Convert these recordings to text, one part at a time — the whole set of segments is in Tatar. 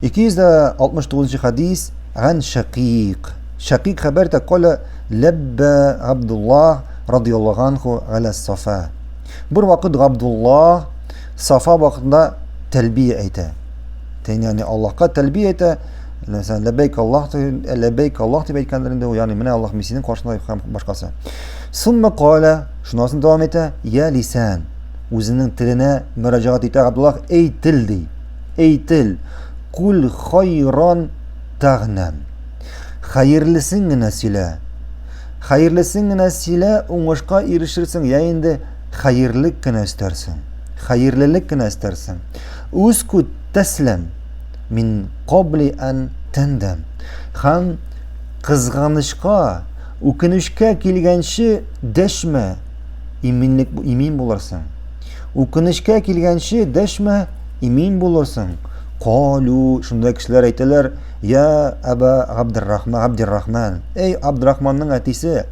269 нчы хәдис Ган Шакик. Шакик хәбәр итә, каля ләббә Габдуллаһ радияллаһу анху галя Сафа. Бер вакыт Габдуллаһ Сафа вакытында тәлбия әйтә. Ягъни Аллаһка тәлбия әйтә, мәсәлән, ләббәйк Аллаһ, ләббәйк Аллаһ дип әйткәндер инде ул, ягъни менә Аллаһ мин синең каршыңда һәм башкасы. Сумма каля, шуннан соң дәвам итә, я лисан. Үзенең теленә мөрәҗәгать итә Габдуллаһ, эй тел ди. Эй тел, кул хайран тагнам. Хәерлесен генә сөйлә. Хәерлесен генә сөйлә, уңышка ирешерсең, я инде хәерлек кенә өстәрсең. Хәерлелек кенә өстәрсең. Ускут тәсләм мин кабли ан тәндәм. Һәм кызганычка, үкенечкә килгәнче дәшмә, иминлек имин булырсың. Үкенечкә килгәнче дәшмә, имин булырсың. Калу, шунда кешеләр әйтәләр, я Аба Габдеррахман, Габдеррахман, эй Абдрахманның әтисе,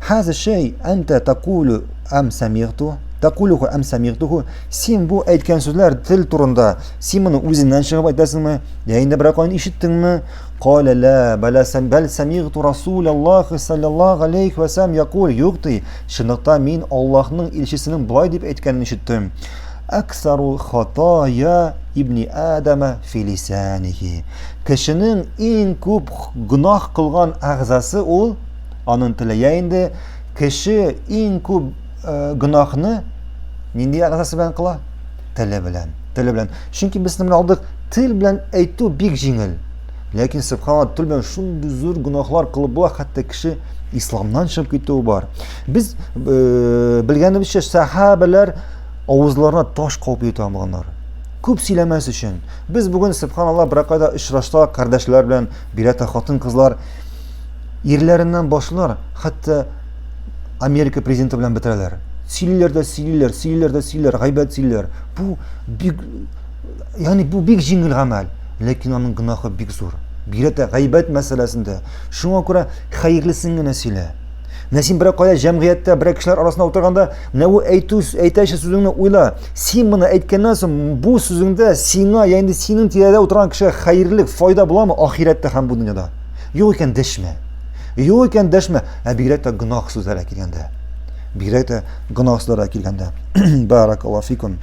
хаза шәй әнтә такулу ам самигту, такулуху ам самигтуху, син бу әйткән сүзләр тел турында, син моны үзеңнән чыгып әйтәсеңме, я инде берәр каян ишеттеңме? Калә ла, бәлә сәм, бәл самигту Расулаллахи саллаллаху алейхи ва сәлләм якул, юк ди, чынлыкта мин Аллаһның илчесенең болай дип әйткәнен ишеттем. Әксару хатая ибни Адама фи лисанихи. Кешенең иң күп гөнаһ кылган әгъзасы ул аның теле. Я инде кеше иң күп э, гөнаһны нинди әгъзасы белән кыла? Теле белән. Теле белән. Чөнки без менә алдык, тел белән әйтү бик җиңел. Ләкин субханалла тел белән шундый зур гөнаһлар кылып була, хәтта кеше исламнан чыгып китүе бар. Без э, белгәнебезчә сахабәләр авызларына таш кабып йөртә алмаганнар. Күп сөйләмәс өчен. Без бүген субханалла бер кайда очрашсак, кардәшләр белән, бигрәк тә хатын-кызлар ирләреннән башлар, хәтта Америка президенты белән бетерәләр. Сөйлиләр дә сөйлиләр, сөйлиләр дә сөйлиләр, гайбәт сөйлиләр. Бу бик ягъни бу бик җиңел гамәл, ләкин аның гөнаһы бик зур. Бигрәк тә гайбәт мәсьәләсендә. Шуңа күрә хәерлесен генә сөйлә. Менә син берәр кая җәмгыятьтә, берәр кешеләр арасында утырганда, менә бу әйтү, әйтәче сүзеңне уйла. Син моны әйткәннән соң, бу сүзеңдә сиңа, я инде синең тирәдә утырган кешегә хәерлек, файда буламы ахирәттә һәм бу дөньяда? Юк икән, дәшмә. Юк икән, дәшмә. Ә бигрәк тә гөнаһ сүзләргә килгәндә. Бигрәк тә гөнаһ сүзләргә килгәндә. Баракаллаһу фикум.